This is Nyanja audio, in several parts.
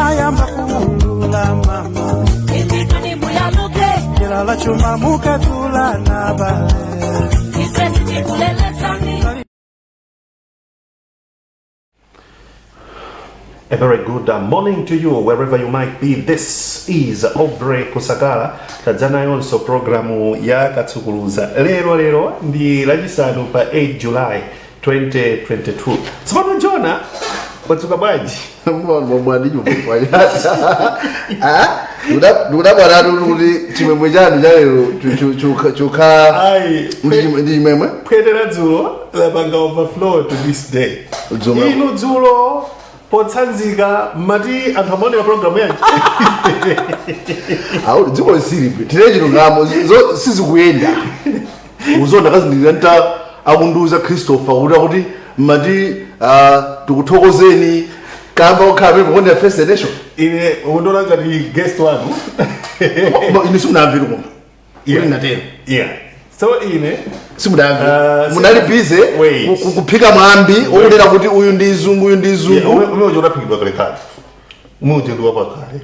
Ayamba kuulula mama. Indikani muyaluke. Kilala chuma mukatula na bale. Ifesi tikulelezani. A very good morning to you wherever you might be. This is Aubrey Kusakala. Tadzanayonso programu ya Katsukuluza. Lero lero ndi Lachisanu pa 8 July 2022. Tsopano Jona, wadzuka bwanji? Ndikudabwa kuti chimwemwe chanu chalero chukhala Ayi, ndi chimwemwe. Phwete la dzulo lapanga overflow to this day. Dzulo. Inu dzulo potsanzika mati anthu amaonera programu yanji? Awu, dziko lisilipi tine chilungamo sizikuyenda. Uzonda kazindikira nta akundiuza Christopher kuti mati tikuthokozeni kamba okhala pamene kukonda First Nation. Ine undiona ngati guest wanu. Ine simunamvere koma kuti natero. Yeah, so ine Simunamve. Munali busy Wait. kuphika mwambi wokunena kuti uyu ndi zungu, uyu ndi zungu. Umene uja unaphikidwa kalekale. Umene uja ndi wapakale,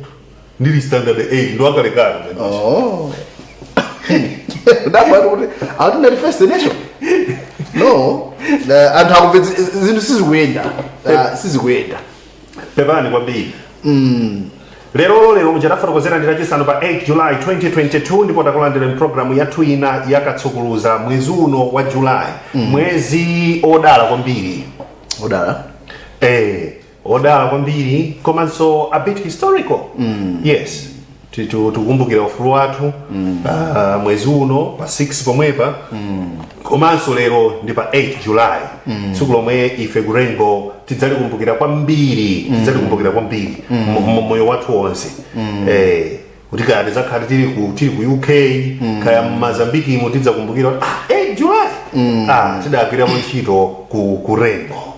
ndili standard 8, ndi wakalekale. Oh. Ndabwera kuti akuti ndali First Nation. No, anthu akumve zinthu sizikuyenda. Sizikuyenda. Pepani kwambiri. Lero lero muchatafotokozera ndi Lachisanu pa 8 July 2022, ndipo takulandira mpulogalamu yathu ina yakatsukuluza mwezi uno wa July, mwezi odala kwambiri. Odala. Odala kwambiri komanso a bit historical. Yes, tikukumbukira ufulu wathu mwezi uno pa 6 pomwepa, komanso lero ndi pa 8 July, tsiku lomwe ife ku Rainbow tidzalikumbukira kwambiri, tidzalikumbukira kwambiri moyo wathu wonse, kuti kaya tidzakhala tili ku UK, kaya mmazambikimo, tidzakumbukira kuti 8 July tidagwiramo ntchito ku Rainbow.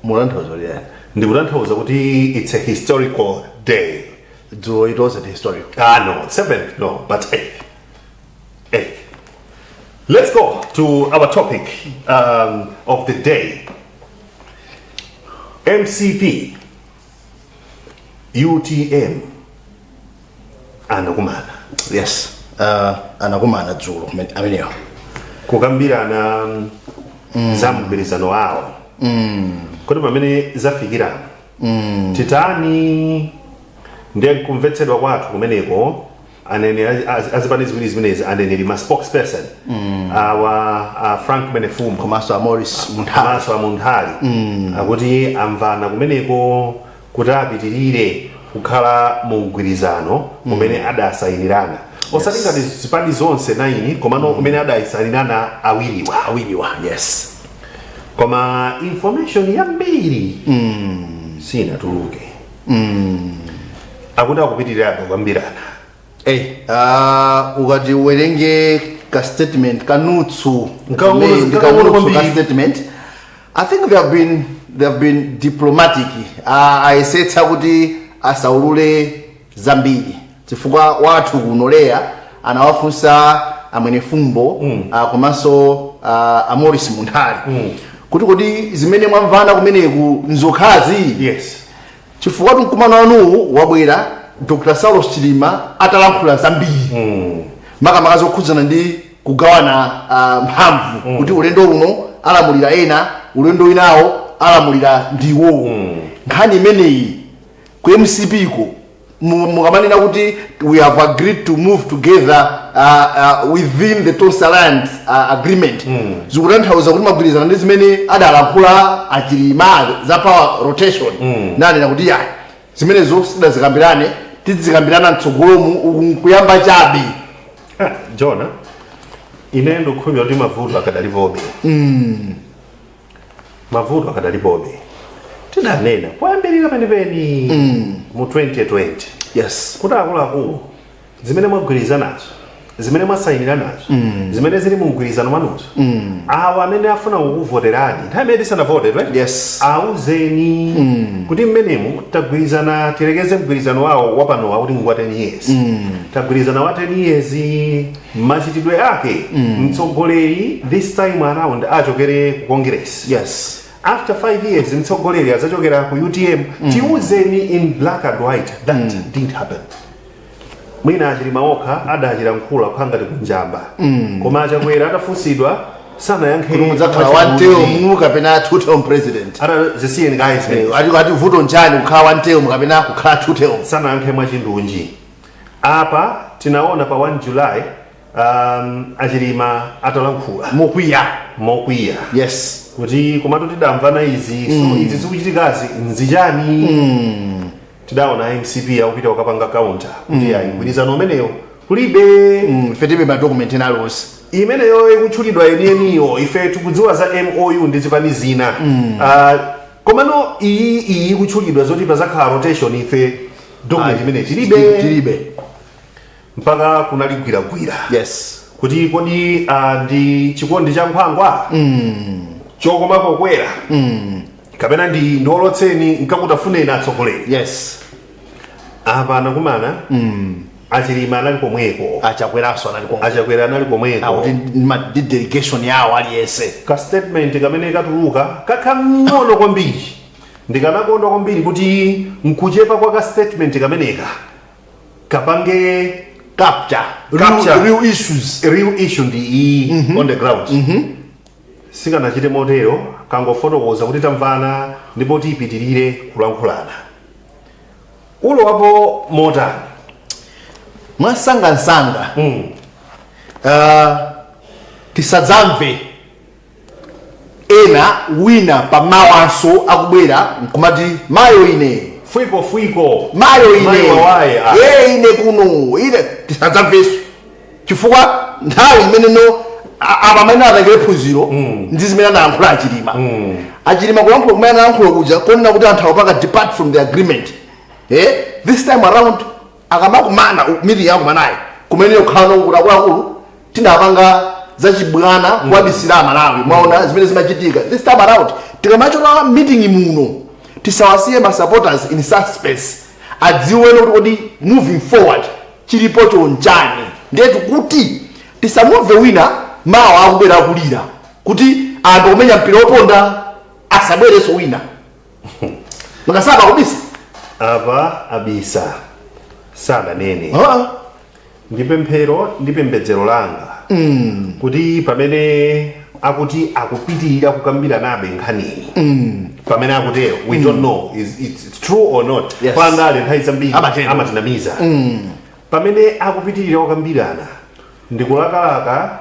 Mulanthauza liyani? Ndikutanthauza kuti it's a historical day. Dzulo it wasn't historical. Ah, no, 7th no, but 8th, 8th. Let's go to our topic of the day. MCP, UTM anakumana. Yes, anakumana dzulo ameneyo. Kukambirana za mgwirizano wawo, kuti pamene zafikira titani. Ndiye kumvetsedwa kwathu kumeneko, aneneri azipani ziwiri zimenezi, aneneri, ma spokesperson awa, Frank Mwenefumbo komanso a Morris Munthali. Komanso a Munthali, akuti amvana kumeneko kuti apitirire kukhala mu mgwirizano umene adasayinirana, osati ngati zipani zonse 9, komano umene adasayinirana awiriwa. Awiriwa, yes. Koma information yambiri sinatuluke. Akuti akupitirirabe kukambirana. Ukati uwerenge ka statement kanutsu Nkang'ono kanutsu ka kwambiri. statement, I think they have been diplomatic. Ayesetsa kuti asaulule zambiri chifukwa wathu kuno Leya anawafunsa a Mwenefumbo komanso a Morris Munthali kuti kodi zimene mwamvana kumeneku nzokhazi? Chifukwa mkumano wanuwu wabwera Dr Saulos Chilima atalankhula zambiri, makamaka zokhudzana ndi kugawana mphamvu, kuti ulendo uno alamulira ena, ulendo winawo alamulira ndiwowo. Nkhani imeneyi ku MCP ko mukamanena kuti we have agreed to move together within the Tonse Alliance agreement, zikutanthauza kuti magwirizana ndi zimene adalankhula a Chilima za power rotation? Nanena kuti yayi, zimenezo sidazikambirane, tizikambirana mtsogolomu, uku nkuyamba chabe. Ah, Jona, ine ndikukhulupirira kuti mavuto akadalipobe, mavuto akadalipobe. Tidanena poyambirira penipeni mu 2020 kuti akuluakulu, zimene mwagwirizanazo, zimene mwasayinira nazo, zimene zili mu mgwirizano mwanuzo, awa amene afuna kukuvoterani nthawi imene tisanavote, right? Yes. Auzeni kuti mmenemu tagwirizana, tirekeze mgwirizano wawo wapanowa kuti ngwa 10 years, tagwirizana wa 10 years, machitidwe ake mtsogoleri this time around achokere ku Congress. After 5 years mtsogoleri azachokera ku UTM. Tiuzeni in black and white. That didn't happen. Mwina Achilima okha adachilankhula kukhala ngati kunjamba, koma Achakwera atafunsidwa sanayankhe. Kuti mudzakhala one term kapena two term president? Ata zisiyeni kaye zimenezo. Ati vuto nchani, kukhala one term kapena kukhala two term? Sanayankhe mwachindunji. Apa tinaona pa 1 July Achilima atalankhula mokwiya. Mokwiya kuti komatu tidamvana izi, so izi zikuchitikazi nzichani? Tidaona MCP akupita kukapanga counter kuti ayi, mgwirizano umeneyo kulibe. Ife tilibe madocument ena aliwonse. Imeneyo ikutchulidwa yeniyeniyo, ife tikudziwa za MOU ndi zipani zina. Komano iyi ikutchulidwa zoti pazakhala rotation, ife document imene tilibe. Tilibe. Mpaka kunaligwiragwira kuti kodi ndi chikondi cha nkhwangwa chokoma pokwera kapena ndi ndiolotseni nkakutafuneni atsogoleri? Apa anakumana, Achilima anali komweko. Achakweranso anali komweko. Achakwera anali komweko. Akuti ndi delegation yawo aliyense. Ka statement kamene katuluka kakang'ono kwambiri. Ndikanakondwa kwambiri kuti nkuchepa kwa ka statement kameneka kapange capture Capture. real issues. Real issue ndi iyi on the ground. Sikanachite motero, kangofotokoza kuti tamvana ndipo tiyipitirire kulankhulana. Ulowapo motani? Mwasangasanga, tisadzamve ena wina pamawanso akubwera nkumati mayo ine. Fwiko fwiko. Mayo ine. Mayo wawaye, ah. Ye ine kuno ine, tisadzamvenso, chifukwa nthawi imene no apa amene atengere phunziro ndi zimene anayankhula Achilima. Achilima kulankhula kumene anayankhula kuja konena kuti anthu akupanga depart from the agreement, this time around akamakumana meeting yakumanayi kumene kukhala nokuti akuluakulu tinapanga zachibwana kuwabisira Amalawi, mwaona zimene zimachitika. This time around tikamachoka meeting muno tisawasiye ma supporters in suspense, adziwe kuti kodi moving forward chilipo chonchani. Ndetu kuti tisamumve wina mawa akubwera akulira kuti anthu kumenya mpira woponda, asabwerenso wina makasaba kubisa. Apa abisa, sadanene. Ah. Ndi pemphero ndi pembedzero langa kuti pamene akuti akupitirira kukambiranabe nkhaniyi, pamene akutero, we don't know is it's true or not. Pandale nthawi zambiri Amatero. amatinamiza. Pamene akupitirira kukambirana, ndikulakalaka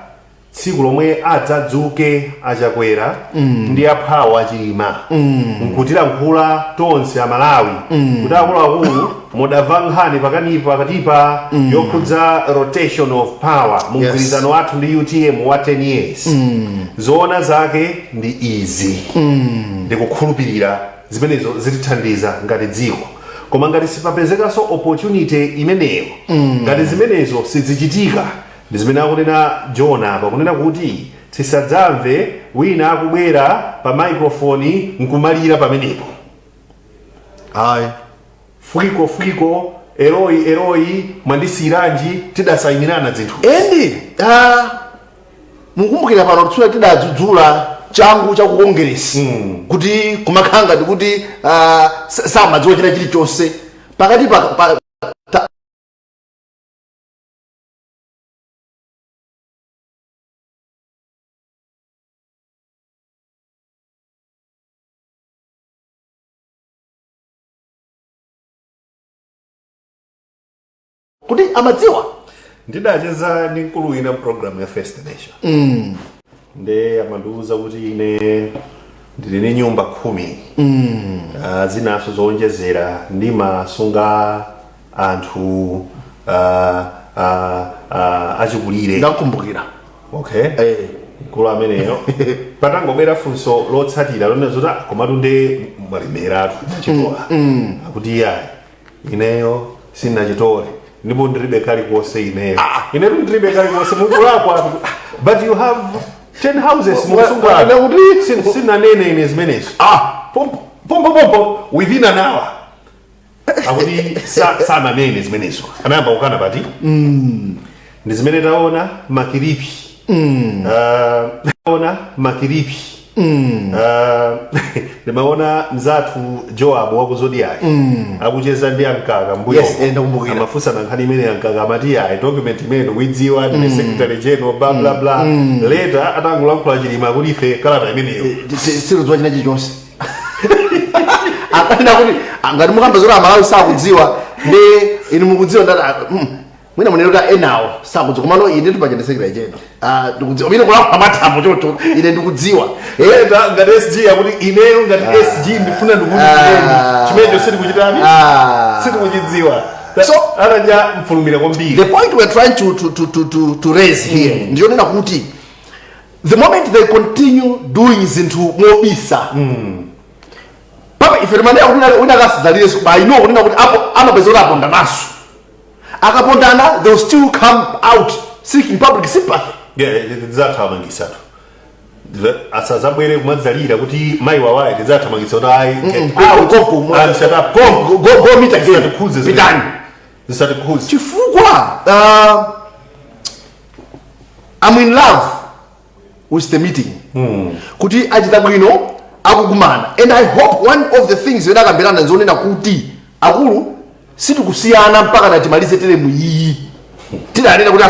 tsiku lomwe adzadzuke Achakwera ndi aphawo Achilima nkutilankhula tonse Amalawi kuti akuluakulu, mudamva nkhani pakanipa pakatipa yokhudza rotation of power mu mgwirizano wathu ndi UTM wa 10 years. Zoona zake ndi izi. Ndikukhulupirira zimenezo zitithandiza ngati dziko. Koma ngati sipapezekanso opportunity imeneyo, ngati zimenezo sizichitika, ndi zimene akunena John apa, kunena kuti tisadzamve wina akubwera pa microphone nkumalira pamenepo. Ayi. Fwiko fwiko, eroi eroi, mwandisiyiranji, tidasayinirana zinthu. And mukumbukira pano tsula tidadzudzula changu cha ku Congress kuti kumakhala ngati kuti samadziwa china chilichonse pakati pa kuti amadziwa. Ndidacheza ndi mkulu wina program ya First Nation, nde amandiwuza kuti ine ndili ndi nyumba 10, zinaso zowonjezera, ndimasunga anthu achikulire. Ndakumbukira. Okay. Mkulu ameneyo patangobwera funso lotsatira lonena zoti, "Ah, komatu nde mwalemeratu nachitola," akuti, "Iyayi, ineyo sindinachitole ndipo ndilibe kalikonse ineyo, inetu ndilibe kalikonse, mukulakwa." "But you have 10 houses, mukusunga." Kuti? Sinanene ine zimenezo." Ah, pompo pompo pompo, within an hour akuti sananene zimenezo, anayamba kukana pati. Ndi zimene taona ma clip. Taona ma clip. Ndimaona mzathu Joab waku Zodiak akucheza ndi ankaka mbuyo. Yes, ndakumbukira. Amafunsana nkhani imene, ankaka amati ayi, document imene ndikuidziwa, ndine secretary general, bla bla bla. Later atangolankhula Chilima kuti ife kalata imeneyo Siludziwa china chilichonse. Akanena kuti, "Ah, ngati mukamba zoti Amalawi sakudziwa, ndi inu mukudziwa." Ndati, "Ah, mwina munene kuti enawo sakudziwa, komano ine ndipaja ndi secretary general. Ah, ndikudziwa." Mine kulankhula mathamo chocho, ine ndikudziwa. Later ngati SG akuti ineyo ngati SG ndifuna ndikuunikireni chimenecho sitikuchitani, sitikuchidziwa. Atadya mfulumira kwambiri. The point we're trying to raise here ndiyonena kuti the moment they continue doing zinthu mobisa, papa ife timanena kuti wina akasadzalire, I know kunena kuti apo amapeza kuti apondanaso. Akapondana, they will still come out seeking public sympathy. Yeah, tidzathamangisatu asazabwere kumadzalira kuti mayi wawayi, tidzathamangisa kuti ayi, get out Go, go, and shut up. Go, go, go, meet again. Zisatikhuze zimene. Pitani. Zisatikhuze. Chifukwa I'm in love with the meeting, kuti achita bwino akukumana, and I hope one of the things zimene akambirana nzonena kuti akulu, sitikusiyana mpaka natimalize teremu iyi. Tidanena kuti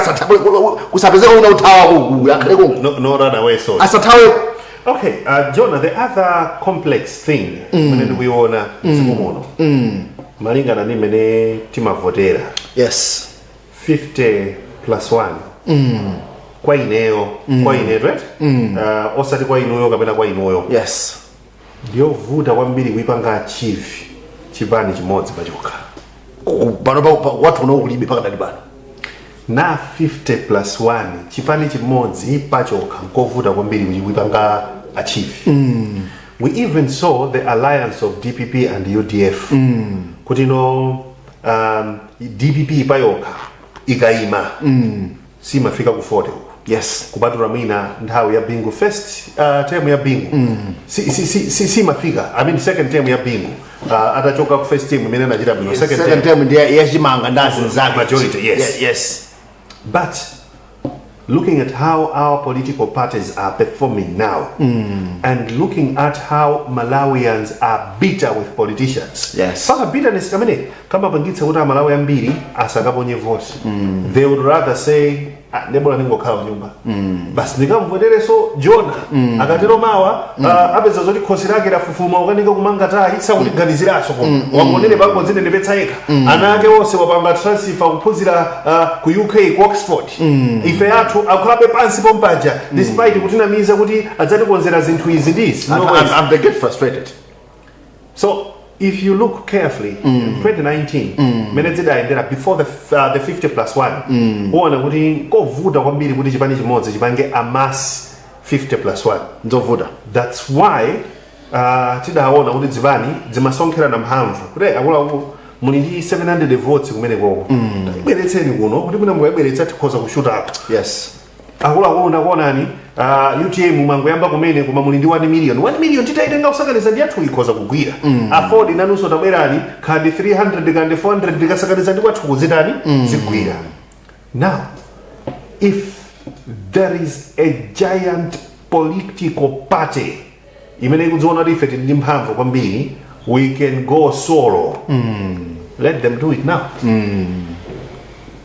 kusapezeka una uthawa konku, akhale konku. No, no run away, so Asathawe. Okay, Jonah, the other complex thing imene ndikuiona mdziko muno, malingana ndi mmene timavotera, 50 plus 1 kwa ineyo, kwa ine, right, osati kwa inuyo kapena kwa inuyo, ndiyovuta kwambiri kuipanga achieve chipani chimodzi pachokha. Pano wathu kuno kulibe pakadali pano. Na 50 plus 1 chipani chimodzi pachokha nkovuta kwambiri kuipanga achieve. We even saw the alliance of DPP and UDF, kuti no, DPP payokha ikayima simafika ku 40 uku, kupatula mwina nthawi ya Bingu, first term ya Bingu, si mafika, I mean second term ya Bingu, atachoka ku first term imene anachita bwino, second second term term ndi yachimanga ndazi zake. Majority, yes. But looking at how our political parties are performing now and looking at how Malawians are bitter with politicians, paka bitterness kamene kamapangitsa kuti Amalawi ambiri asakaponye vote. They would rather say, "Ah, ndebola ningokhala kunyumba basi, ndikamvotereso Jona." Akatero mawa apeza zoti khosi lake lafufuma, ukanika kumanga tayi, sakutiganiziranso, koma wangonene pangodzinenepetsa yekha. Ana ake onse wapanga transfer kuphunzira ku UK, ku Oxford. Ife athu akhalabe pansi pompaja, despite kutinamiza kuti adzatikonzera zinthu izi ndi izi. And, No ways. and they get frustrated. So if you look carefully, in 2019 mmene zidayendera before the 50 plus 1, uona kuti kovuta kwambiri kuti chipani chimodzi chipange amass 50 plus 1. Nzovuta. That's why tidaona kuti zipani zimasonkherana mphamvu kuti, "Hey, akuluakulu, muli ndi 700 votes kumene koko, ibweretseni kuno kuti mwina mukayibweretsa tikhoza kushutako." Akuluakulu, ndakuonani, UTM mwangoyamba kumene, koma muli ndi 1 million. 1 million titayitenga kusakaniza ndi athu ikhoza kugwira. Aford nanunso tabwerani, kandi 300 kandi 400, tikasakaniza ndi kwathu kuzitani, zigwira. Now if there is a giant political party imene ikudziona kuti ife tili ndi mphamvu kwambiri, we can go solo, let them do it now,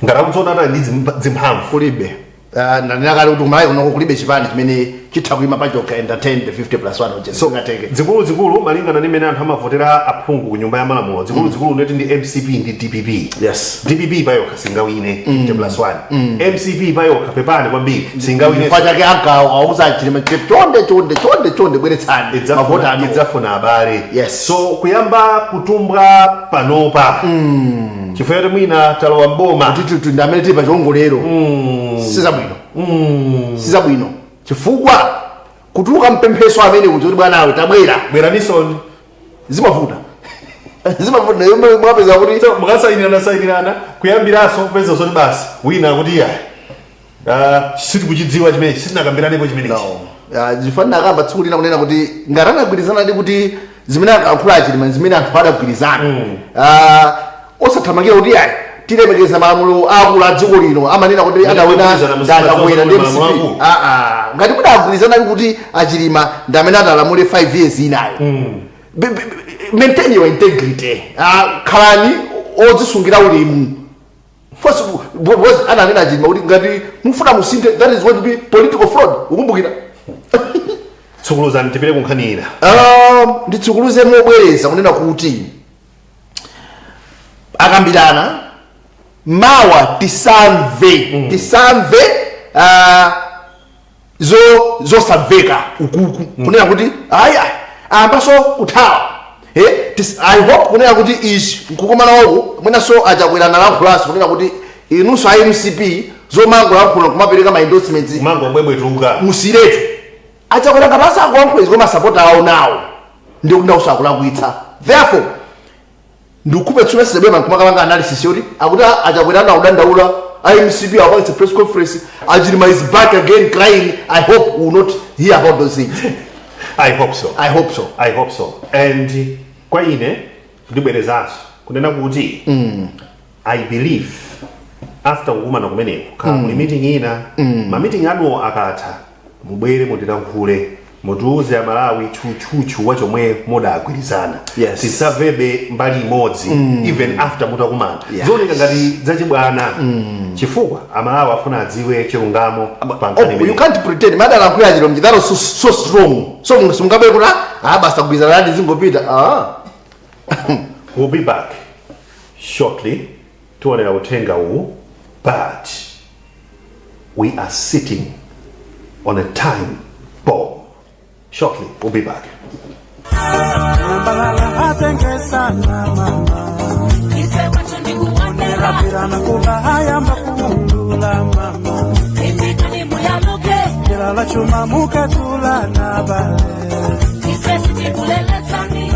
ngati akudziona kuti ali ndi zimphamvu. Kulibe. Ndanena kale kuti kumalawi kunoko kulibe chipani chimene chitha kuima pachokha entertain the 50 plus 1 uja. So singateke. Zikulu zikulu, malingana ndi mmene anthu amavotera aphungu ku Nyumba ya Malamulo, zikulu zikulu ndeti ndi MCP ndi DPP. DPP payokha singawine 50 plus 1. MCP payokha, pepani kwambiri, singawine. Chifukwa chake ankawauza Chilima, "Chonde, chonde, chonde, chonde, bweretsani mavoti anu." Idzafuna abale. So kuyamba kutumbwa panopa chifukwa choti mwina talowa mboma, kuti ndi amene tili pa chiwongolero, sizabwino, sizabwino, chifukwa kutuluka mpempheso amene kuti bwanawe tabwera, bweranisoni, zimavuta, zimavuta. Yomwe mwapeza kuti So mukasayinirana sayinirana, kuyambiranso kupeza zoti basi wina akuti yayi, sitikuchidziwa chimenechi, sitinakambiranepo chimenechi. No, zifanira akamba tsiku lina kunena kuti ngati anagwirizana ndi kuti zimene akankhula Achilima, zimene anthu adagwirizana, osathamangira kuti yayi. Tilemekeza malamulo akulu a dziko lino, amanena kuti adawina kugwirizana ndachakwera ndi malamulo MCP. akulu. Ah, ah. Ngati mudagwirizana kuti achilima ndi amene atalamule 5 years inayo, maintain your integrity. Ah, khalani odzisungira ulemu. First, because ananena achilima kuti ngati mufuna musinthe, that is going to be political fraud, ukumbukira? Tsukuluzani, tipite ku nkhani ina. Nditsukuluze mobwereza kunena kuti akambirana mawa, tisamve zosamveka ukuku kunena kuti aya ambaso kuthawa. I hope kunena kuti ichi nkukumana wako mwinaso achakwera nalankhulaso kunena kuti inunso a MCP zomangolankhula kumapereka ma endorsements Kumango bwebwetuka. Musiretu achakwera ngati asakulankhula izi, koma supporter awo nawo ndi kuti nawo sakulakwitsa. Therefore ndikuphe tsuma sebema nkumakalanga analysis yoti akuti achakwera na kudandaula, IMCP apangitse press conference, achilima is back again crying. I hope we will not hear about those things. I hope so. I hope so. I hope so. And kwa ine ndibwerezanso kunena kuti I believe after kukumana kumeneko khala muli meeting ina. Ma meeting anuwo akatha, mubwere mutilankhule, mutiuze Amalawi tchutchutchu wa chomwe mudagwirizana. Tisamvebe mbali imodzi even after mutakumana. Zooneka ngati zachibwana, chifukwa Amalawi afuna adziwe chilungamo pa nkhani Oh, you imeneyi. can't pretend madalankhula achilomji. That was so, so strong, so simungabwere kuti ah, basi tagwirizana nadi, zingopita ah. We'll be back shortly. Tionera uthenga uwu, but we are sitting on a time bomb. Shortly, we'll be back. Nambalala atengesana mama. Ise wacho ndikuonera. Pirana kuba hayamba kuulula mama. Imbikani muyaluke. Kilala chuma mukatula na bale. Ise sitikulelezani.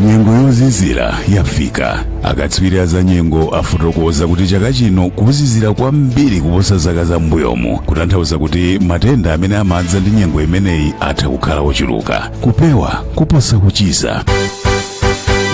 Nyengo yozizira yafika. Akatswiri a za nyengo afotokoza kuti chaka chino kuzizira kwambiri kuposa zaka zam'mbuyomu, kutanthauza kuti matenda amene amadza ndi nyengo imeneyi atha kukhala ochuluka. Kupewa kuposa kuchiza.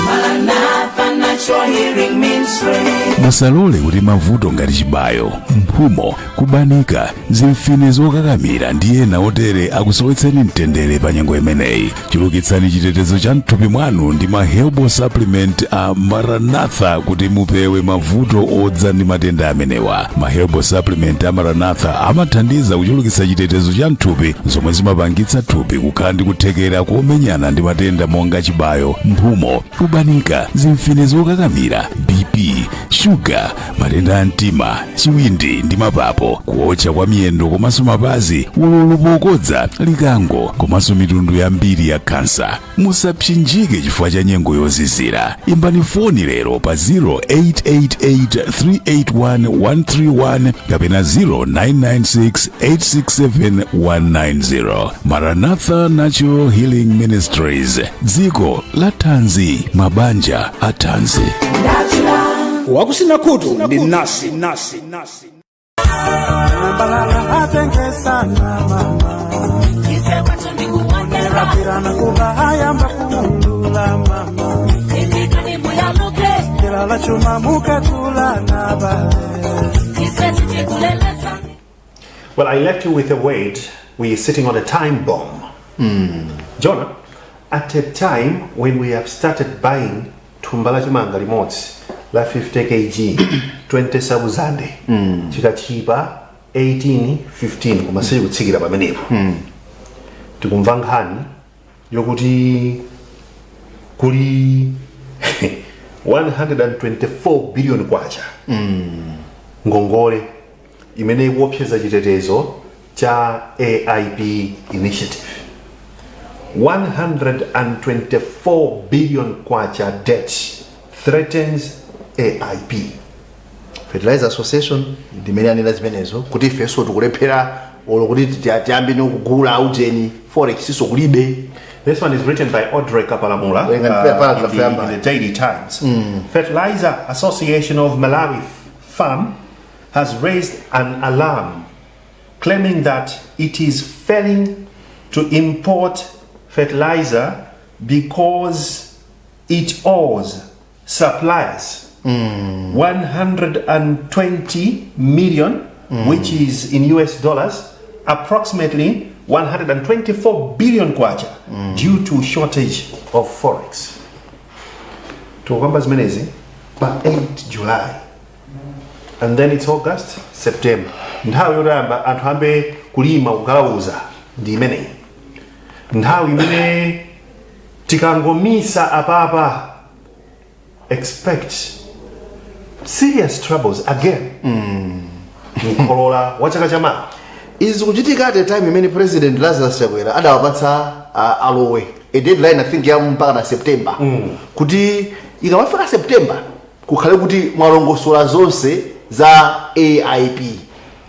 Maranatha Natural Healing Ministry. Musalole kuti mavuto ngati chibayo, mphumo, kubanika, zimfine zokakamira ndi ena otere akusowetseni mtendere pa nyengo imeneyi. Chulukitsani chitetezo cha mthupi mwanu ndi ma herbal supplement a Maranatha kuti mupewe mavuto odza ndi matenda amenewa. Ma herbal supplement a Maranatha amathandiza kuchulukitsa chitetezo cha mthupi, zomwe zimapangitsa thupi kukhala ndi kuthekera komenyana ndi matenda monga chibayo, mphumo, kubanika, zimfine zokakamira, BP, shuga, matenda a mtima, chiwindi ndi mapapo, kuotcha kwa miyendo komanso mapazi, ululu pokodza, likango komanso mitundu yambiri ya khansa. Musapsinjike chifukwa cha nyengo yozizira. Imbani foni lero pa 0888 381 131 kapena 0996 867 190. Maranatha Natural Healing Ministries, dziko la thanzi, mabanja a thanzi. Wakusina khutu ndi nasi nasi nasi. Nambalala atengesana mama. Ise wacho ndikuonera. Pirana kuba hayamba kuulula mama. Imbikani muyaluke. Kilala chuma mukatula na bale. Ise sitikulelezani. Well, I left you with a word. We're sitting on a time bomb. Jonah, at a time when we have started buying thumba la chimanga limodzi la 50 kg 20,000, chikachipa 18 15, koma sichikutsikira pamenepo. Tikumva nkhani yokuti kuli 124 billion kwacha ngongole imene ikuopseza chitetezo cha AIP initiative. 124 billion kwacha debt threatens AIP. Fertilizer Association ndimene anena zimenezo kuti ifenso tikulephera olo kuti tiyambe kugula ujeni, forex iso kulibe. This one is written by Audrey Kapalamula Werenga paragraph yamba. In the Daily Times. Fertilizer Association of Malawi, FAM, has raised an alarm, claiming that it is failing to import fertilizer because it owes suppliers 120 million, which is in US dollars approximately 124 billion kwacha, due to shortage of forex. Tikukamba zimenezi pa 8 July, and then it's August, September. Nthawi yoyamba anthu ambe kulima, kugalauza ndi imeneyi. Nthawi imene tikangomisa apapa, expect serious troubles again mkolola wa chaka chamawa. Izi zikuchitika at a time imene President Lazarus Chakwera adawapatsa alowe a deadline, I think ya mpaka na September, kuti ikamafika September kukhale kuti mwalongosola zonse za AIP.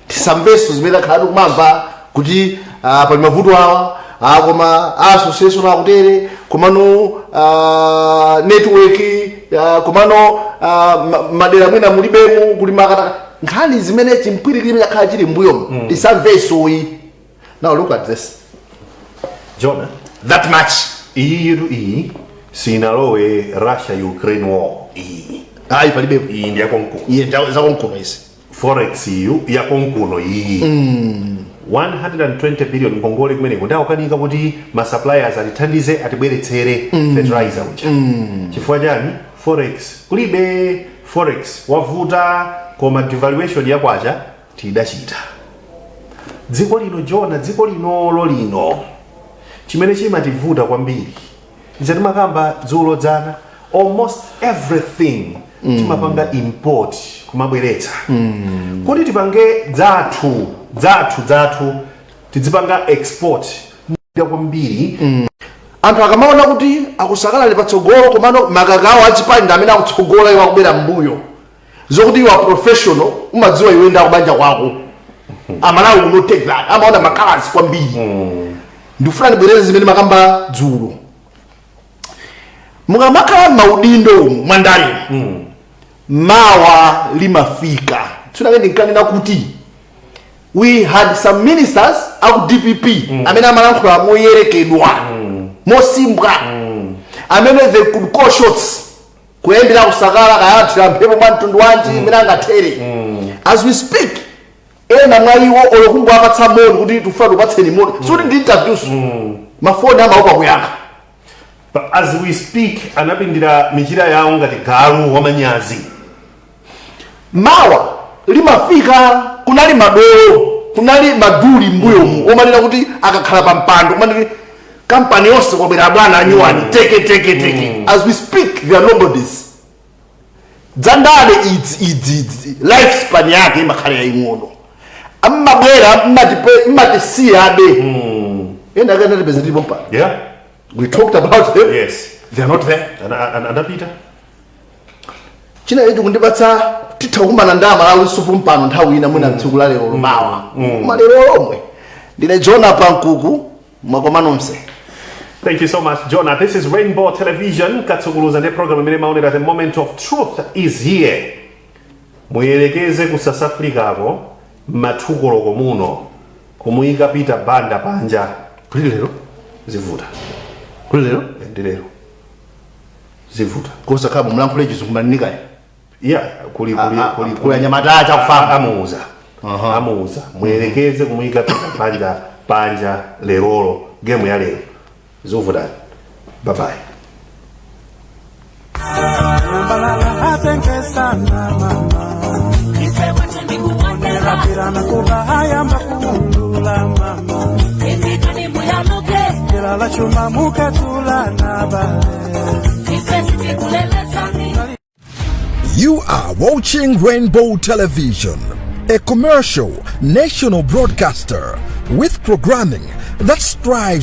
Tisamvenso zimene akhala tikumamva kuti pali mavuto awa, koma association akutere, komano network, komano madera mwina mulibemu kuli makataka, nkhani zimene chimpwirikiti chakhala chili mbuyomu tisamvensoyi. Now look at this. Jona, That much. Iyi yitu, iyi sinalowe Russia Ukraine war iyi. Ayi, palibepo. Iyi ndi yakonkuno. Iye zakonkuno izi. Forex iyu yakonkuno iyi, 120 billion ngongole kumeneko, ndawakanika kuti ma suppliers atithandize, atibweretsere fertilizer uja. Chifukwa chani? Forex kulibe, forex wavuta. Koma devaluation yakwacha tidachita. Dziko lino, Jona, dziko linolo lino, chimene chimativuta kwambiri ize timakamba dzulo, dzana, almost everything timapanga import, kumabweretsa. Kuti tipange dzathu dzathu dzathu, tidzipanga export kwambiri. Anthu akamaona kuti akusakalali patsogolo, komano makakawo achipani ndi amene akutsogola, iwo akubwera mbuyo, zokuti iwe professional umadziwa iwe ndi akubanja kwako. Amalawi will not take that. Amaona ma colours kwambiri. Ndikufuna ndibwereze zimene makamba dzulo: mukamakhala m'maudindo umu mwandalemo, mawa limafika. Tsunake ndinkanena kuti we had some ministers aku DPP amene amalankhula moyerekedwa, mosimbwa, amene they could call shots kuyambira kusakala kayathira mphepo mwa mtundu wanji imene angathere. As we speak, ena mwa iwo olokungowapatsa moni kuti tifuna tupatseni moni, sikuti ndi interviews, mafoni amaopa kuyankha. But as we speak, anapindira michira yawo ngati galu wamanyazi. Mawa limafika. Kunali madolo, kunali maduli mbuyomu omanena kuti akakhala pa mpando kumanena kampani yonse kwabwera bwana anyuwani, teke teke teke. As we speak, they are nobodies. Dzandale idzi idzi idzi, life span yake imakhala yaying'ono. Mmabwera, mmatisiyabe. Ena akanatipeza tilipo mpano. We talked about them. They are not there. Anapita. China ichi kundipatsa, titha kukumana ndi Amalawi supu mpano nthawi ina, mwina tsiku la lero mawa, koma lero lomwe ndine Jona Pankuku. Mwakoma nonse. Thank you so much, Jonah. This is Rainbow Television. Katsukuluza ndi program imene maonera. The moment of truth is here. Muyelekeze ku South Africa ako mathukoloko muno kumuyika Peter Banda panja. Kuli lero? Zivuta. Kuli lero? Ndi lero, zivuta. Kosakhala mulankhule chizungu maninikayi. Yeah, kuli kuli kuli. Kuli anyamata achakufama. Amuuza, amuuza. Muyelekeze kumuyika Peter panja panja lerolo, game ya lero zivutani. Bye bye. Nambalala atengesa na mama. Ife kwetu ni kuonera. Kapirana kuba hayamba kuundula mama. Itikani muyaluke. Kilala chuma mukatula na bale. Ife sitikulelezani. You are watching Rainbow Television, a commercial national broadcaster with programming that strives